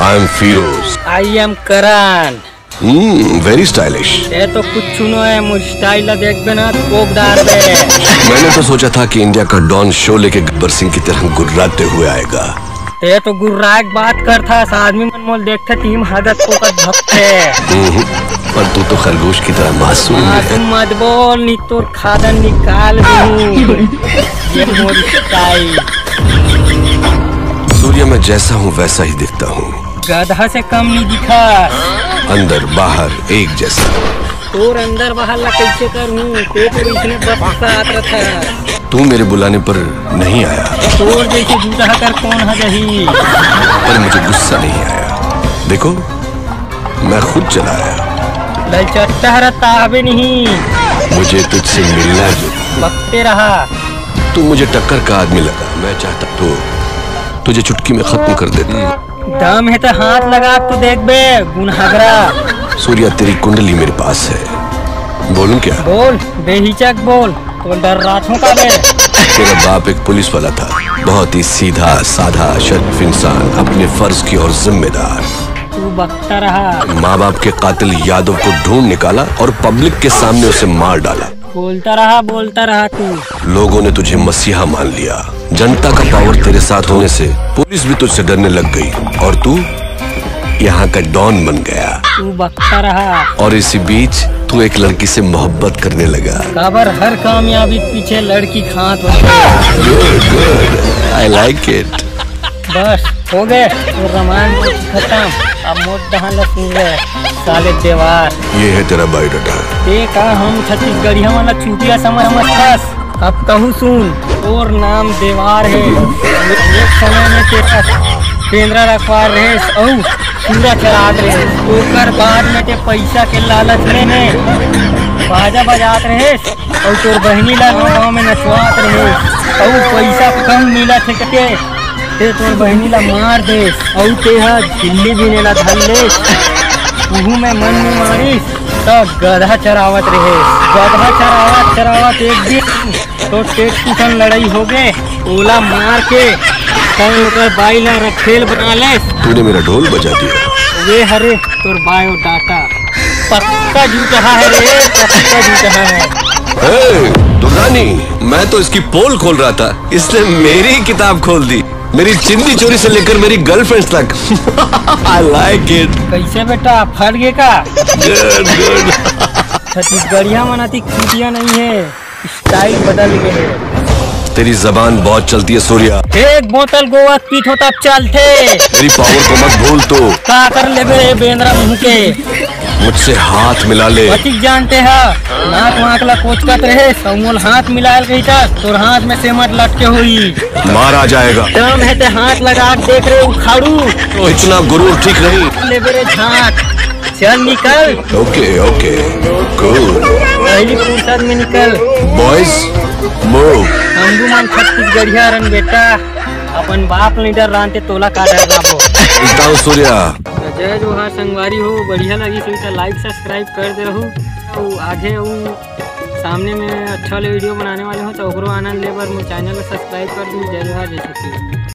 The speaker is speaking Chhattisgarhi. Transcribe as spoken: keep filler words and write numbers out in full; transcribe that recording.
I am Firoz. I am Karan. Hmm, very stylish. ये तो कुछ सुनो है, मोर style ला देखबे ना, कोक डार दे। मैंने तो सोचा था कि इंडिया का डॉन शोले के गब्बर सिंह की तरह गुर्राते हुए आएगा। ते तो गुर्राए के बात करथस, आदमी मन मोल देखथे, टीम हगत कोकत भगथे। हम्म, पर तू तो खरगोश की तरह मासूम है। मासूम मत बोल, नी तोर खादन निकाल दूं। ये मोर style। सूर्या, मैं जैसा हूँ वैसा ही दिखता हूँ। गधा से कम नहीं दिखा। अंदर बाहर एक जैसा। तोर अंदर बाहर ला कैसे करूं? ते तो इसने बस साथ रखा। तू मेरे बुलाने पर नहीं आया। तोर जैसे जूता कर कौन है जही? पर मुझे गुस्सा नहीं आया। देखो, मैं खुद चला आया। ललचट्टा रहता हवे नहीं। मुझे तुझसे मिलना है। बकते रहा। तू मुझे टक्कर का आदमी लगा। मैं चाहता तो तुझे चुटकी में खत्म कर देता। दम है तो हाथ लगा तो देख बे, गुनहगरा। सूर्या, तेरी कुंडली मेरे पास है, बोलूं क्या? बोल, बेहिचक बोल, तो डर्राथों का बे। तेरा बाप एक पुलिस वाला था, बहुत ही सीधा साधा शरीफ इंसान, अपने फर्ज की ओर जिम्मेदार। तू बकता रहा। माँ बाप के कातिल यादव को ढूंढ निकाला और पब्लिक के सामने उसे मार डाला। बोलता रहा, बोलता रहा तू। लोगों ने तुझे मसीहा मान लिया। जनता का पावर तेरे साथ होने से पुलिस भी तुझसे डरने लग गई और तू यहाँ का डॉन बन गया। तू बकता रहा। और इसी बीच तू एक लड़की से मोहब्बत करने लगा। काबर हर कामयाबी के पीछे लड़की खात होथे। Good, good. I like it. बस, हो गए, वो रामायण खत्म। अब मोर डहान ला सुन ले, साले देवार। ये है तेरा बायोडाटा। ते का हम छत्तीसगढ़िया वाला चूतिया समझ समझथस? अब कहूँ सुन, तोर नाम देवार है। एक समय में तेरा पेंदरा रखवार रहेस अउ पूरा चलात रहेस। ओकर बाद में ते पैसा के लालच में ने बाजा बजात रहेस। अउ तोर बहिनी ला गाँव में नचवात रहे, अउ पइसा कम मिलत हे कहिके ते तोर बहिनी ला मार देस, अउ तेहा झिल्ली बिने ला धर लेस, उहू में मन में मारिस, त गधा चरावत रहे। गधा चरावत चरावत एक दिन तो टेटू सन लड़ाई हो गे, ओला मार के तैं ओकर बाई ला रखेल बना लेस। तूने मेरा ढोल बजा दिया। वे हरे तोर बायोडाटा। पक्का जूठा है रे, पक्का जूठा है। ए, दुर्रानी, मैं तो इसकी पोल खोल रहा था, इसने मेरी किताब खोल दी। मेरी चिंदी चोरी से लेकर मेरी गर्लफ्रेंड्स तक। I like it. कैसे बेटा, फट गए का? Good, good. छत्तीसगढ़िया मनाती खुशियाँ नहीं है। स्टाइल बदल गए हे। तेरी जबान बहुत चलती है सूर्या। एक बोतल गोवा पीथो तब चलथे। मेरी पावर को मत भूल तू। का कर लेबे रे बेंदरा मुंह के? मुझसे हाथ मिला ले। पतिक जानते हा, नाक वाक ला कोचकत रहे, समूल हाथ मिलायल कहिता, तोर हाथ में सेमट लटके हुई। मारा जाएगा। दम है ते हाथ लगा के देख रे उखाड़ू। तो इतना गुरूर ठीक नहीं। लेबे रे झाट। चल निकल। Okay, okay, cool. पहली फुर्सत में निकल। Boys, move. हम दू मन छत्तीसगढ़िया रन बेटा, अपन बाप नहीं डर रांते तोला का डर ना हो। चलता हूँ सूर्या। तो जय जोहार संगवारी हो, बढ़िया लगी सुनता लाइक सब्सक्राइब कर दे रहू। तो आगे वो सामने में अच्छा वाले वीडियो बनाने वाले हो तो ओकरो आनंद ले बर मोर चैनल सब्सक्राइब कर दू। जय जोहार, जय छत्तीसगढ़।